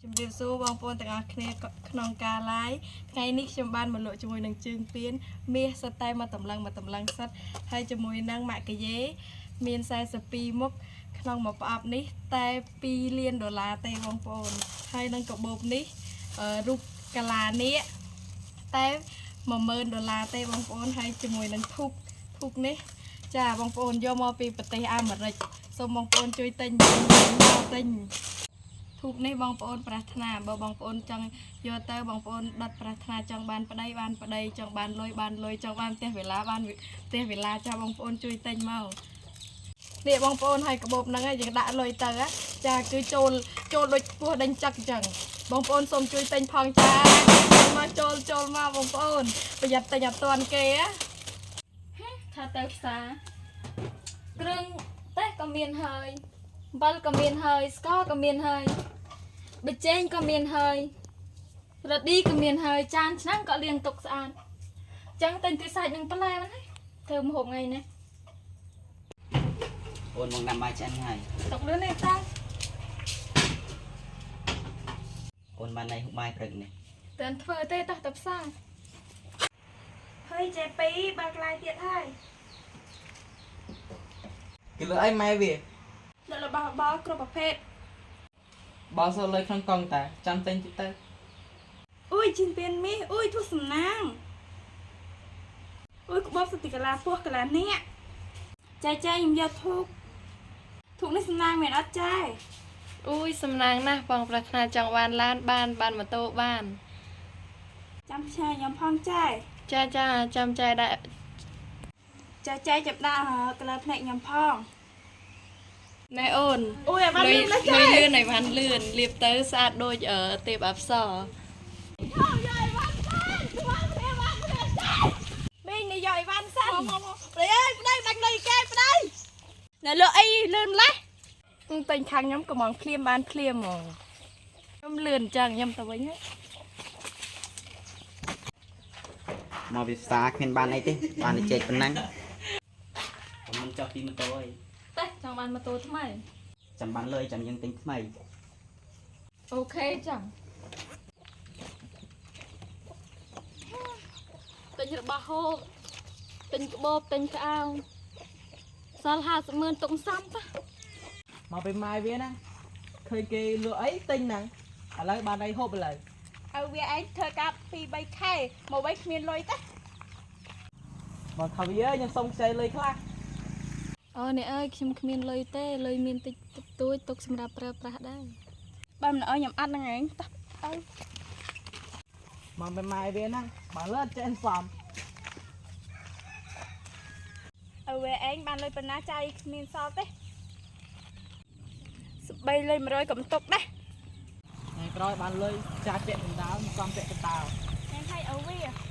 ជំរាបសួរបងប្អូនទាំងអស់គ្នាក្នុងការ live ថ្ងៃនេះខ្ញុំបានមកលក់ជាមួយនឹងជើងពៀនមាសសិតតែមកតម្លឹងមកតម្លឹងសិតហើយជាមួយនឹងម៉ាក់កាយេមាន42មុខក្នុងមួយប្រអប់នេះតែ2លានដុល្លារទេបងប្អូនហើយនឹងកាបូបនេះរូបកាឡានៀកតែ10000ដុល្លារទេបងប្អូនហើយជាមួយនឹងធូបធូបនេះចាបងប្អូនយកមកពីប្រទេសអាមេរិកសូមបងប្អូនជួយទិញមកទិញ ធូបនេះបងប្អូនប្រាថ្នាបើបងប្អូនចង់យកទៅបងប្អូនដុតប្រាថ្នាចង់បានប្តីបានប្តីចង់បានលុយបានលុយចង់បានផ្ទះវិឡាបានផ្ទះវិឡាចាបងប្អូនជួយទិញមកនេះបងប្អូនហើយកបោបហ្នឹងឯងយើងដាក់លុយទៅចាគឺចូលចូលដូចពោះដេញចឹកអញ្ចឹងបងប្អូនសូមជួយទិញផងចាមកចូលចូលមកបងប្អូនប្រយ័ត្នទិញអត់ទាន់គេណា ថាទៅផ្សារគ្រឿងទេសក៏មានហើយអំបិលក៏មានហើយស្ករក៏មានហើយប៊ីចេងក៏មានហើយរឌីក៏មានហើយចានឆ្នាំងក៏លាងទុកស្អាតចឹងទិញទីសាច់នឹងបន្លែហ្នឹងហើយធ្វើម្ហូបថ្ងៃនេះ អូនមកណាំបាយឆ្អិនហើយ ទុកលឿននេះតា អូនបានណៃហូបបាយព្រឹកនេះ តែធ្វើទេតោះទៅផ្សារ ហើយចេពីបើកឡាយទៀតហើយ គេលើអីម៉ែវា លក់របស់របរគ្រប់ប្រភេទ បើសូវលុយក្នុងកង់តាចាំទិញតិចទៅ អ៊ុយជិនពៀនមាសអ៊ុយធុះសំណាងអ៊ុយក្បបសតិកាឡាពោះកាឡានេះចែចែខ្ញុំយកធូបធូបនេះសំណាងមែនអត់ចែ អ៊ូយសំណាងណាស់បងប្រាថ្នាចង់បានឡានបានបានម៉ូតូបាន ចាំផ្ញើខ្ញុំផងចែ ចាចាចាំចែដែរ ចែចែចាប់ដាក់កលើភ្នែកខ្ញុំផង ណែអូន អ៊ុយឲ្យបាន លុយ លឿនណាស់ចែ លុយលឿនឲ្យបានលឿនលាបទៅស្អាតដូចទេពអប្សរ មីងនេះយកអីវ៉ាន់សិនប្តីអើយប្តីបាច់លុយគេប្តីណែលក់អីលឿនម្លេះទិញខាងខ្ញុំកំងភ្លាមបានភ្លាមហ្មងខ្ញុំលឿនអញ្ចឹងខ្ញុំទៅវិញហើយ មកពីផ្សារគ្មានបានអីទេបានតែចេកប៉ុណ្ណឹងผมមិនចោះពីម៉ូតូអី ទេសចង់បានម៉ូតូថ្មី ចាំបានលុយចាំយើងទិញថ្មី អូខេចឹងទិញរបស់ហូបទិញក្បូបទិញក្អោសល់50ម៉ឺនទុកសំតា មកពីម៉ែវាណាឃើញគេលក់អីទិញហ្នឹងឥឡូវបានអីហូបឥឡូវ ឲ្យវាឯងធ្វើការ2 3ខែមកវិញគ្មានលុយទេ មកថាវាខ្ញុំសុំខ្ចីលុយខ្លះ អូអ្នកអើយខ្ញុំគ្មានលុយទេលុយមានតិចតួចទុកសម្រាប់ប្រើប្រាស់ដែរ បើមិនអោយខ្ញុំអត់ហ្នឹងឯងតោះទៅ មកពីម៉ែវាហ្នឹងបើលើអត់ចេះសំ ឲ្យវាឯងបានលុយប៉ុណ្ណាចាយគ្មានសល់ទេស្បីលុយ100ក៏មិនទុកដែរ ថ្ងៃក្រោយបានលុយចាយពាក់កណ្ដាលសំពាក់កណ្ដាល ហ្នឹងហើយឲ្យវា